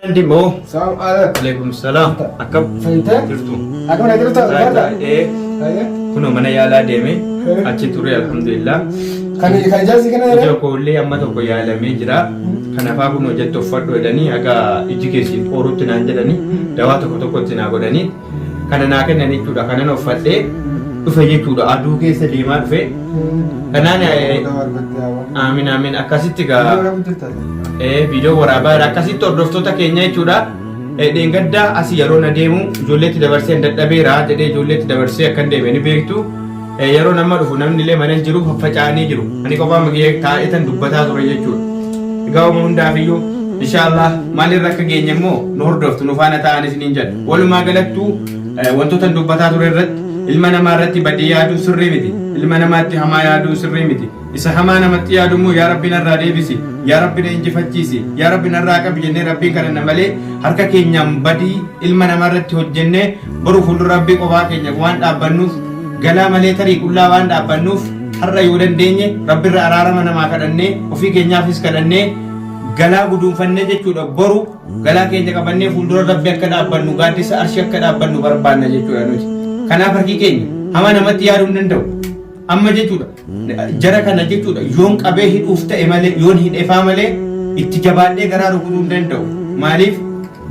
Ndimoo. Salaam alaikum. Alaikum salaam. Akkam Fayyitee? jirtu? Akkam na jirtu? Barda. Ee, kunoo mana yaalaa deeme achi ture alhamdulillah. Kan ijaarsi kana Ija jedhee? koollee amma tokko yaalamee jira. Kanafaa kunoo jettu uffadhu jedhanii haga iji keessi qoorutti naan jedhanii dawaa tokko tokkotti naa godhanii kana naa kennan jechuudha. Kanan uffadhee dhufe jechuudha. Aduu keessa deemaa dhufe. Kanaan aamin aamin akkasitti gaa. Viidiyoo waraabaa jira. Akkasitti hordoftoota keenya jechuudha. Dheengaddaa asii yeroo na deemu ijoolleetti dabarsee hin dadhabeera jedhee ijoolleetti dabarsee akkan deeme ni beektu. Yeroo nama dhufu namni illee mana hin jiru faffaca'anii jiru. Ani qofaa magee taa'etan dubbataa ture jechuudha. Egaa uma hundaafiyyuu inshaallah maalirra akka geenye immoo nu hordoftu nu faana ta'an isiniin jedha. Walumaa galattuu wantoota dubbataa ture irratti ilma namaa irratti badii yaaduu sirrii miti. Ilma namaatti hamaa yaaduu sirrii miti. Isa hamaa namatti yaadu immoo yaa Rabbi narraa deebisi, yaa Rabbi na injifachiisi, yaa Rabbi narraa qabi jennee Rabbiin kadhanna malee harka keenyaan badii ilma namaa irratti hojjennee boru fuuldura Rabbii qofaa keenya waan dhaabbannuuf galaa malee tarii qullaa waan dhaabbannuuf har'a yoo dandeenye Rabbirra araarama namaa kadhannee ofii keenyaafis kadhannee galaa guduunfannee jechuudha boru galaa keenya qabannee fuuldura Rabbi akka dhaabbannu gaaddisa arshii akka dhaabbannu barbaanna jechuudha nuti. Kanaaf harki keenya hamaa namatti yaaduu hin danda'u. Amma jechuudha jara kana jechuudha yoon qabee hidhuuf ta'e malee yoon hidhefaa malee itti jabaadhee garaa rukutuu hin danda'u. Maaliif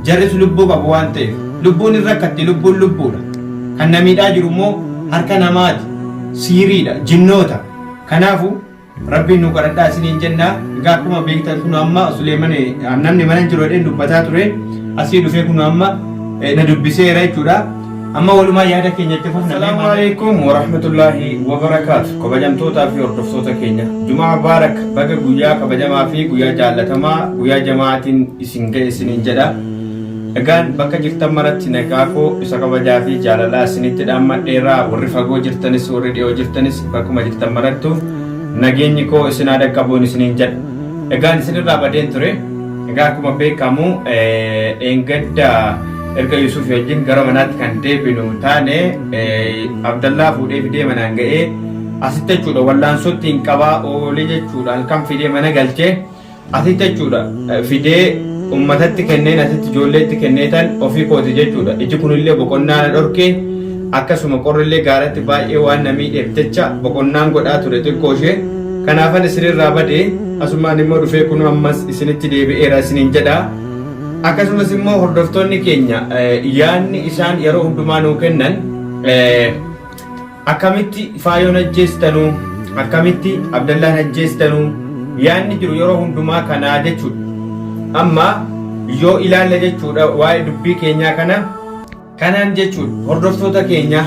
jarris lubbuu qabu waan ta'eef lubbuun hin rakkatti lubbuun lubbuudha. Kan na miidhaa jiru immoo harka namaati siiriidha jinnoota. Kanaafuu Rabbiin nu kadhadhaa isiniin jenna. Egaa akkuma beektan kun amma Suleeman namni mana hin jiru jedheen dubbataa ture. Asii dhufee kun amma na dubbiseera jechuudha. Amma walumaa yaada keenya itti fufna. Assalaamu alaikum warahmatullaahi wabarakaatu. Kabajamtootaa fi hordoftoota keenya. Jumaa Mubaarak baga guyyaa kabajamaa fi guyyaa jaallatamaa guyyaa jama'aatiin isin ga'e isiniin jedha. Egaan bakka jirtan maratti nagaa koo isa kabajaa fi jaalalaa isinitti dhaammadheera. Warri fagoo jirtanis warri dhiyoo jirtanis bakkuma jirtan marattu nageenyi koo isin haa dhaqqabuun isiniin jedha. Egaan isinirraa badeen ture. Egaa akkuma beekamu dheengadda erga Yusuuf wajjin gara manaatti kan deebinu taane Abdallaa fuudhee fidee manaan ga'ee asitti jechuudha wallaansootti hin qabaa oolee jechuudha halkan fidee mana galchee asitti jechuudha fidee ummatatti kenneen asitti ijoolleetti kenneetan ofii kooti jechuudha iji kunillee boqonnaa na dhorkee akkasuma qorrillee gaaratti baay'ee waan na miidheef jecha boqonnaan godhaa ture xiqqoo ishee kanaafan isinirraa badee asumaan immoo dhufee kun ammas isinitti deebi'eera isiniin jedha. Akkasumas immoo hordoftoonni keenya yaadni isaan yeroo hundumaa nuu kennan akkamitti faayoon ajjeestanuu akkamitti Abdallaan ajjeestanuu yaadni jiru yeroo hundumaa kanaa jechuudha. Amma yoo ilaalla jechuudha waa'ee dubbii keenyaa kana Kanaan jechuun hordoftoota keenya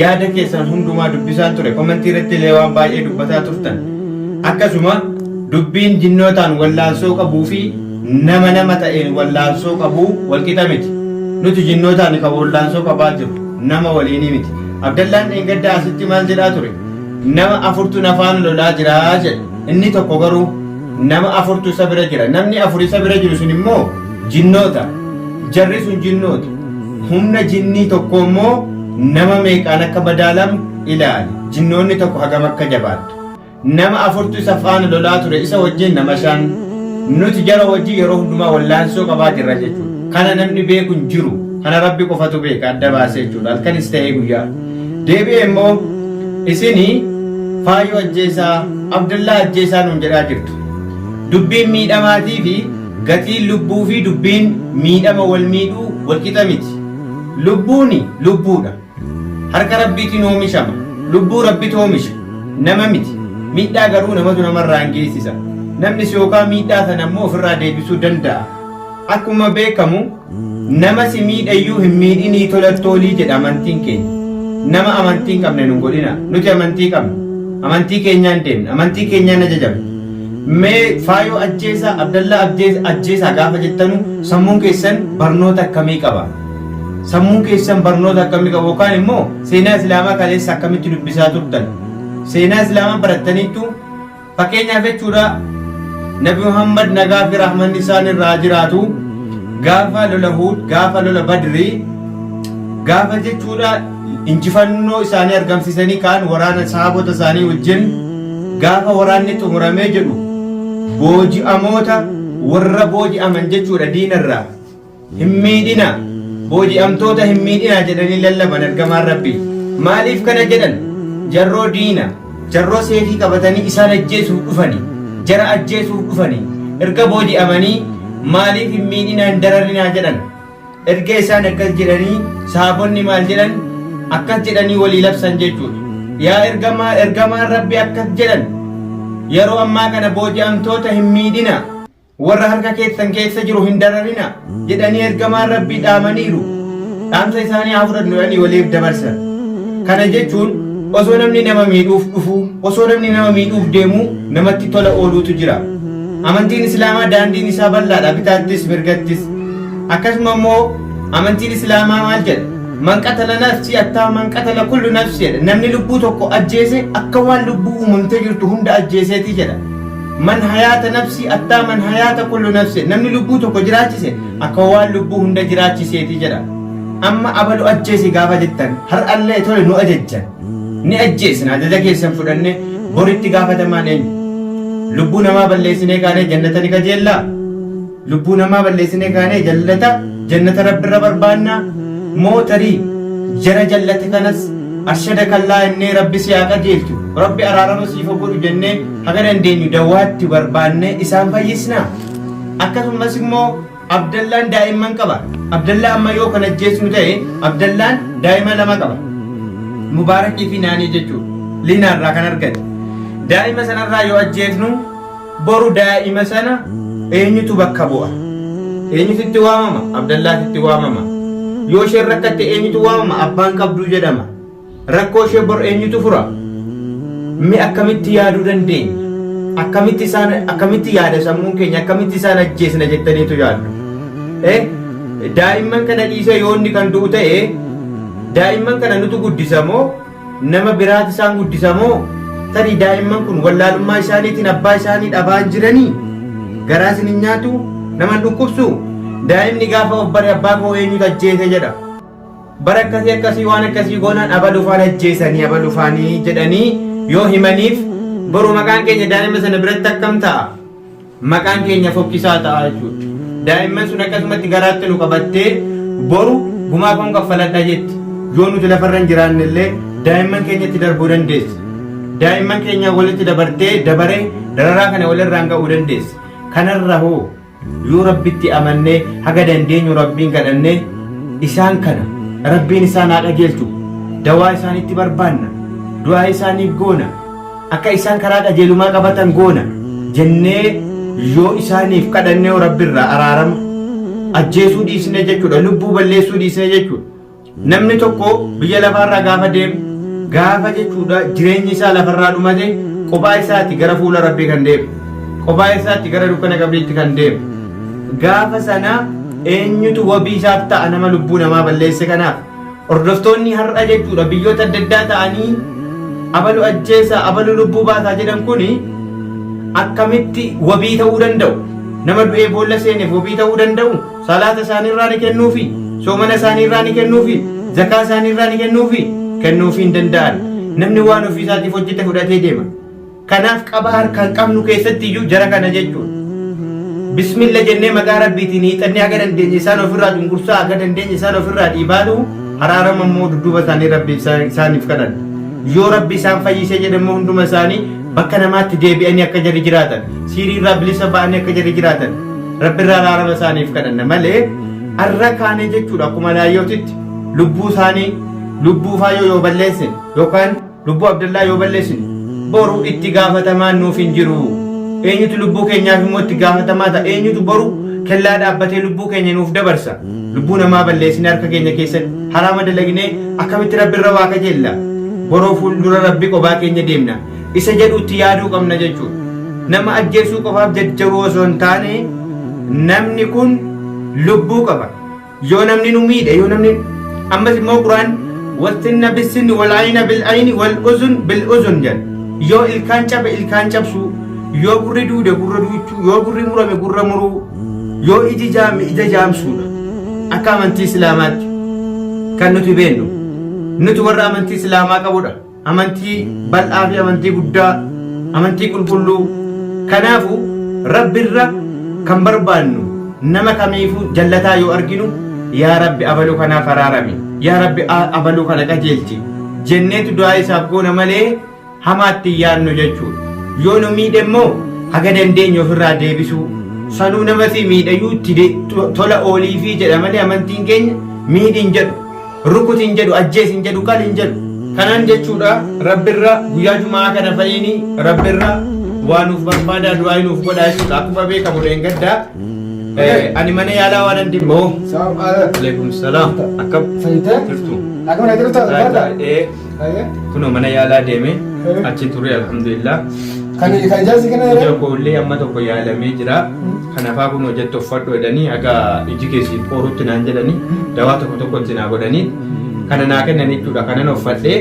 yaada keessan hundumaa dubbisaan ture komentii irratti illee waan baay'ee dubbataa turtan. Akkasuma dubbiin jinnootaan wallaansoo qabuu fi nama nama ta'een wallaansoo qabuu walqixa miti. Nuti jinnootaan kan wallaansoo qabaa jiru nama waliinii miti. Abdallaan dheengaddaa asitti maal jedhaa ture? Nama afurtu na faana lolaa jira jedhe. Inni tokko garuu nama afurtu isa bira jira. Namni afur isa bira jiru sun immoo jinnoota. Jarri sun jinnoota. Humna jinnii tokko immoo nama meeqaan akka madaalamu ilaali. Jinnoonni tokko hagam akka jabaattu. Nama afurtu isa faana lolaa ture isa wajjin nama shan. Nuti jara wajjin yeroo hundumaa wallaansoo qabaa jirra jechuudha. Kana namni beeku hin jiru. Kana Rabbi qofatu beeka adda baasee jechuudha. Halkanis ta'ee guyyaa. Deebi'ee immoo isini Faayoo ajjeesaa, Abdallaa ajjeesaa nuun jedhaa jirtu. Dubbiin miidhamaatii fi gatiin lubbuu fi dubbiin miidhama wal miidhuu wal qixa miti. Lubbuuni lubbuudha. Harka Rabbiitiin oomishama. Lubbuu Rabbitu oomisha. Nama miti. Miidhaa garuu namatu namarraan geessisa. Namnis yookaan miidhaa sana immoo ofirraa deebisuu danda'a. Akkuma beekamu nama si miidhayyuu hin miidhinii tolattoolii jedha amantiin keenya. Nama amantii hin qabne nun godhina. Nuti amantii qabna. Amantii keenyaan deemna. Amantii keenyaan ajajamna. Mee Faayoo ajjeesaa, Abdallaa ajjeesaa gaafa jettanu sammuun keessan barnoota akkamii qaba? Sammuun keessan barnoota akkamii qaba? Yookaan immoo seenaa Islaamaa kaleessa akkamitti dubbisaa turtan? Seenaa Islaamaa barattaniittu? Fakkeenyaaf jechuudha Nabi Muhammad nagaa fi rahmanni isaan irraa jiraatu gaafa lola Huud, gaafa lola Badrii, gaafa jechuudha injifannoo isaanii argamsiisanii kaan waraana sahaabota isaanii wajjin gaafa waraanni xumuramee jedhu booji'amoota warra booji'aman jechuudha diinarraa. Hin miidhinaa, booji'amtoota hin miidhinaa jedhanii lallaban ergamaan Rabbii. Maaliif kana jedhan? Jarroo diina, jarroo seefii qabatanii isaan ajjeesuuf dhufani, jara ajjeesuuf dhufani, erga booji'amanii maaliif hin miidhinaa hin dararinaa jedhan? Erga isaan akkas jedhanii sahaabonni maal jedhan? Akkas jedhanii walii labsan jechuudha. Yaa ergamaa ergamaan Rabbi akkas jedhan yeroo ammaa kana booji'amtoota hin miidhinaa. Warra harka keessan keessa jiru hin dararina jedhanii ergamaan Rabbii dhaamaniiru. Dhaamsa isaanii haa fudhannu jedhanii waliif dabarsan. Kana jechuun osoo namni nama miidhuuf dhufu, osoo namni nama miidhuuf deemu namatti tola ooluutu jira. Amantiin Islaamaa daandiin isaa bal'aadha bitaattis mirgattis. Akkasuma immoo amantiin Islaamaa maal jedha? Man qatala nafsi attaa man qatala kullu nafsi jedha. Namni lubbuu tokko ajjeese akka waan lubbuu uumamtee jirtu hunda ajjeeseeti jedha. Man hayaata nafsi attaa man hayaata kullu nafsi namni lubbuu tokko jiraachise akka waan lubbuu hunda jiraachiseeti jedha. Amma abalu ajjeesi gaafa jettan har'allee tole nu ajajjan. Ni ajjeesna ajaja keessan fudhanne boritti gaafatamaan eenyu? Lubbuu namaa balleessinee kaanee jannata ni kajeellaa? Lubbuu namaa balleessinee kaanee jallata jannata rabbirra barbaannaa? Moo tarii jara jallate kanas arshada kallaa innee rabbi si haa qajeelchu rabbi araarama siif haa godhu jennee haga dandeenyu dawaatti barbaannee isaan fayyisnaa? Akkasumas immoo Abdallaan daa'imman qaba. Abdallaa amma yoo kan ajjeesnu ta'e Abdallaan daa'ima lama qaba. Mubaarakii fi Naanii jechuudha. Liinaarraa kan argate. Daa'ima sanarraa yoo ajjeesnu boru daa'ima sana eenyutu bakka bu'a? Eenyutu itti waamama? Abdallaatu itti waamama. Yoo isheen rakkatte eenyutu waamama? Abbaan qabduu jedhama. Rakkoo ishee bor eenyutu fura? Mee akkamitti yaaduu dandeenya? Akkamitti isaan akkamitti yaada sammuun keenya akkamitti isaan ajjeesna jettaniitu yaaddu? Eh, daa'imman kana dhiisee yoo inni kan du'u ta'e daa'imman kana nutu guddisa moo nama biraati isaan guddisa moo tarii daa'imman kun wallaalummaa isaaniitiin abbaa isaanii dhabaa hin jiranii garaa isin hin nyaatu nama hin dhukkubsu daa'imni gaafa of bare abbaa koo eenyutu ajjeese jedha. Bara akkasii akkasii waan akkasii goonaan abalu faan ajjeesanii abalu faanii jedhanii yoo himaniif boru maqaan keenya daa'ima sana biratti akkam ta'a? Maqaan keenya fokkisaa ta'a jechuudha. Daa'imman sun akkasumatti garaatti nu qabattee boru gumaa koon kaffaladha jetti. Yoo nuti lafarra hin jiraanne illee daa'imman keenyatti darbuu dandeessi. Daa'imman keenya walitti dabartee dabaree dararaa kana walirraan ga'uu dandeessi. Kanarra hoo Yoo Rabbitti amannee haga dandeenyu Rabbiin kadhannee isaan kana Rabbiin isaan haa qajeelchu dawaa isaanitti barbaanna du'aa isaaniif goona akka isaan karaa qajeelumaa qabatan goona jennee yoo isaaniif kadhannee Rabbirraa araarama ajjeesuu dhiisne jechuudha lubbuu balleessuu dhiisne jechuudha. Namni tokko biyya lafaarraa gaafa deemu gaafa jechuudha jireenyi isaa lafarraa dhumate kophaa isaati gara fuula rabbii kan deemu. Kophaa isaatti gara dukkana qabriitti kan deemu. Gaafa sana eenyutu wabii isaaf ta'a nama lubbuu namaa balleesse kanaaf. Hordoftoonni har'a jechuudha biyyoota adda addaa ta'anii abalu ajjeesaa abalu lubbuu baasaa jedhan kuni akkamitti wabii ta'uu danda'u? Nama du'ee boolla seeneef wabii ta'uu danda'u? Salaata isaaniirraa ni kennuufi? Soomana isaaniirraa ni kennuufi? Zakaa isaaniirraa ni kennuufi? Kennuufii hin danda'an. Namni waan ofii isaatiif hojjete fudhatee deema. Kanaaf qabaa harkaan qabnu keessatti iyyuu jara kana jechuudha. Bismilla jennee maqaa Rabbiitiin hiixannee haga dandeenye isaan ofirraa cunqursaa haga dandeenye isaan ofirraa dhiibaatu haraarama immoo dudduuba isaanii Rabbi isaaniif kadhanna. Yoo Rabbi isaan fayyisee jedhe immoo hunduma isaanii bakka namaatti deebi'anii akka jarri jiraatan siiriirraa bilisa ba'anii akka jarri jiraatan Rabbirraa araarama isaaniif kadhanna malee arra kaanee jechuudha akkuma laayyootitti lubbuu isaanii lubbuu faayyoo yoo balleessine yookaan lubbuu Abdallaa yoo balleessine boru itti gaafatamaan nuuf hin jiru. Eenyutu lubbuu keenyaaf immoo itti gaafatamaa ta'a? Eenyutu boru kellaa dhaabbatee lubbuu keenya nuuf dabarsa? Lubbuu namaa balleessine harka keenya keessatti haraama dalagnee akkamitti Rabbirra waa kajeella? Boroo fuuldura Rabbi qobaa keenya deemna. Isa jedhutti yaaduu qabna jechuudha. Nama ajjeesuu qofaaf jajjaruu osoo hin taane namni kun lubbuu qaba. Yoo namni nu miidhe yoo namni ammas immoo Quraan wassinna bissinni wal ayna bil ayni wal uzun bil uzun jedha. Yoo ilkaan cabe ilkaan cabsuu, yoo gurri duude gurra duuchuu, yoo gurri murame gurra muruu, yoo iji jaame ija jaamsuudha. Akka amantii Islaamaatti kan nuti beennu. Nuti warra amantii Islaamaa qabudha. Amantii bal'aa fi amantii guddaa, amantii qulqulluu. Kanaafu Rabbirra kan barbaannu Nama kamiifuu jallataa yoo arginu, yaa Rabbi abaluu kanaaf araarami, yaa Rabbi abaluu kana qajeelchi jenneetu du'aa isaaf goona malee hamaatti hin yaadnu jechuudha. Yoo nu miidhe immoo haga dandeenye ofirraa deebisuu, sanuu nama si miidhayyuu itti tola ooliifii jedha malee amantiin keenya miidhi hin jedhu, rukuti hin jedhu, ajjeesi hin jedhu, qali hin jedhu. Kanan jechuudha Rabbirra guyyaa Jumaa kana fa'iini Rabbirra waa nuuf barbaadaa, du'aa nuuf godhaa jechuudha. Akkuma beekamu dheengaddaa ani mana yaalaa waan hin moo. Salaam alaikum. Alaikum salaam. Akkam Fayyitee? jirtu? Akkam na jirtu? Alfaadha? Kunoo mana yaalaa deeme achi ture, alhamdulillah. Kan ijaarsi kenna Ija yeroo? koollee amma tokko yaalamee jira. Kanafaa kun hojjettu uffadhu jedhanii haga iji keessi qoorutti naan jedhanii dawaa tokko tokko itti naa godhanii kana naa kennan jechuudha. Kanan uffadhee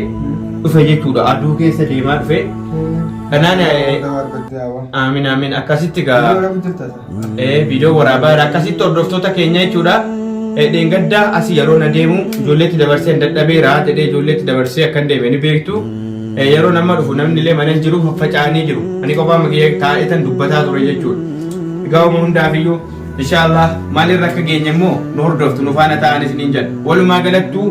dhufe jechuudha. Aduu keessa deemaa dhufe. Kanaan aamin aamin akkasitti gaa. Viidiyoo waraabaa jira. Akkasitti hordoftoota keenya jechuudha. Dheengaddaa asii yeroo na deemu ijoolleetti dabarsee hin dadhabeera jedhee ijoolleetti dabarsee akkan deeme ni beektu. Yeroo nama dhufu namni illee mana hin jiru, faffaca'anii jiru. Ani qofaa makiyya taa'ee tan dubbataa ture jechuudha. Egaa uuma hundaafiyyuu inshaallah maalirra akka geenye immoo nu hordoftu, nu faana ta'an isiniin jedha. Walumaa galattuu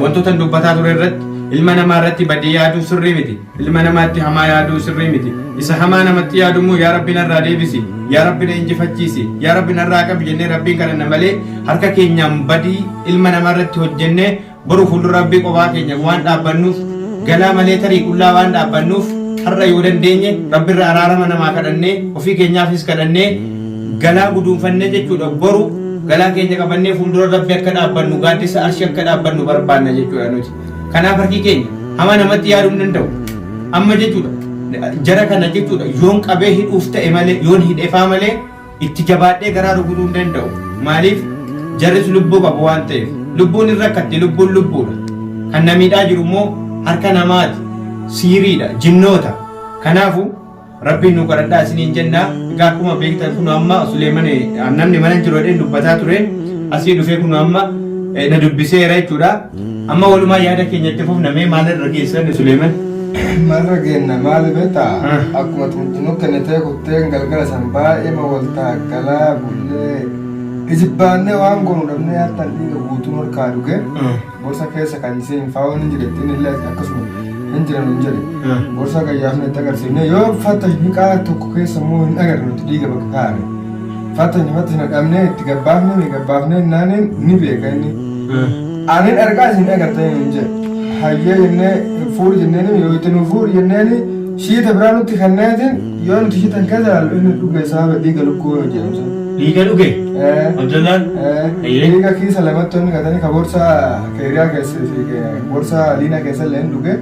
wantoota dubbataa ture irratti ilma namaa irratti badii yaaduu sirrii miti. Ilma namaatti hamaa yaaduu sirrii miti. Isa hamaa namatti yaadu immoo yaa Rabbi narraa deebisi, yaa Rabbi na injifachiisi, yaa Rabbi narraa qabi jennee Rabbiin kadhanna malee harka keenyaan badii ilma namaa irratti hojjennee boru fuuldura Rabbii qofaa keenya waan dhaabbannuuf, galaa malee tarii qullaa waan dhaabbannuuf, har'a yoo dandeenye Rabbirra araarama namaa kadhannee ofii keenyaafis kadhannee galaa guduunfannee jechuudha, boru galaa keenya qabannee fuuldura Rabbi akka dhaabbannu, gaaddisa arshii akka dhaabbannu barbaanna jechuudha nuti. Kanaaf harki keenya hamaa namatti yaaduu hin danda'u. Amma jechuudha jara kana jechuudha yoon qabee hidhuuf ta'e malee, yoon hidhefaa malee itti jabaadhee garaa rukutuu hin danda'u. Maaliif? Jarris lubbuu qabu waan ta'eef. Lubbuun hin rakkatti, lubbuun lubbuudha. Kan na miidhaa jiru immoo harka namaati. Siiriidha, jinnoota. Kanaafu Rabbiin nu kadhadhaa isiniin jenna. Egaa akkuma beektan kun amma Suleeman namni mana jiru jedheen dubbataa ture. Asii dhufee kun amma na dubbiseera jechuudha. Amma walumaa yaada keenya itti fufnamee maalirra geessan, Suleeman? Maalirra geenna maali beektaa? Akkuma nu kennitee kutteen galgala san baay'ee wal taaggalaa bullee ijibbaannee waan goonu dhabnee harkaan dhiiga guutuun harkaa dhuge borsa keessa kan isiin faa'oon hin jirettiin illee akkasuma hin jiran hin jedhe. Borsa gayyaafne itti agarsiifne, yoo fattashni qaa tokko keessa immoo hin agarre nuti dhiiga bakka kaa'ame. Fattashni fattashni dhabnee itti gabbaafne ni gabbaafne naaniin ni beeka inni. Anin argaa isin agartanii hin jedhe. Hayyee jennee fuudhi jenneen, yoo itti nu fuudhi jenneeni shiita biraa nutti kenneetiin, yoo nuti shiitan keessa ilaallu inni dhuge isaa dhiiga lukkuu jedhamsa. Dhiiga dhuge? Abdallaan? Dhiiga kiisa lamatti onni gatanii ka borsaa keeriyaa keessa fi borsaa liinaa keessa illee hin dhuge.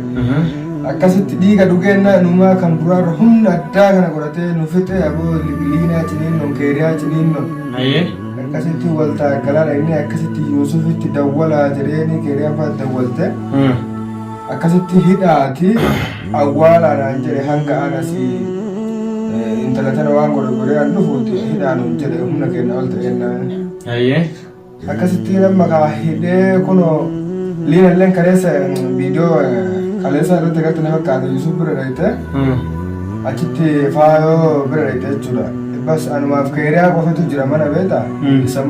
Akkasitti dhiiga dhugeenna numaa kan duraarra humna addaa kana godhatee nu fixe aboo, liinaa ciniinnon, keeriyaa ciniinnon. Akkasitti wal taaggalaa dhaqnee akkasitti Yuusufitti dawwalaa jedheeni keeriyaan fa'aa dawwalte. Akkasitti hidhaati awwaalaadhaan jedhe, hanga an asii intala tana waan godhe godhee an dhufuuti hidhaan hin jedhe, humna keenya ol ta'ennaan. Akkasitti nama kaa hidhee kunoo liina illeen kaleessa viidiyoo kaleessa irratti agartee na fakkaata, Yusuf bira dhayite achitti faayoo bira dhayite jechuudha. Bas anumaaf keeriyaa qofatu jira mana beektaa? Isa